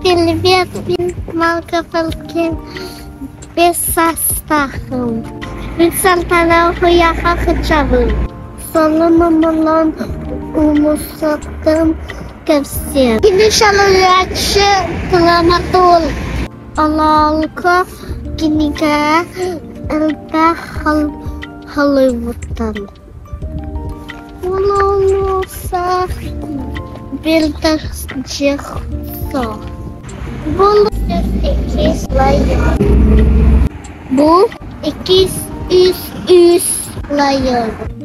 Привет, мин Малгобалкин 5 саастаахпын. Мин Салтана уһуйааха сылдьабын. Сонун омунун умусаттым кэпсиэм. Кини салайааччы Кыламатол Олоолко кинигэҕэ элбэх халыйбыттар. Улууса Бу 203 лайон.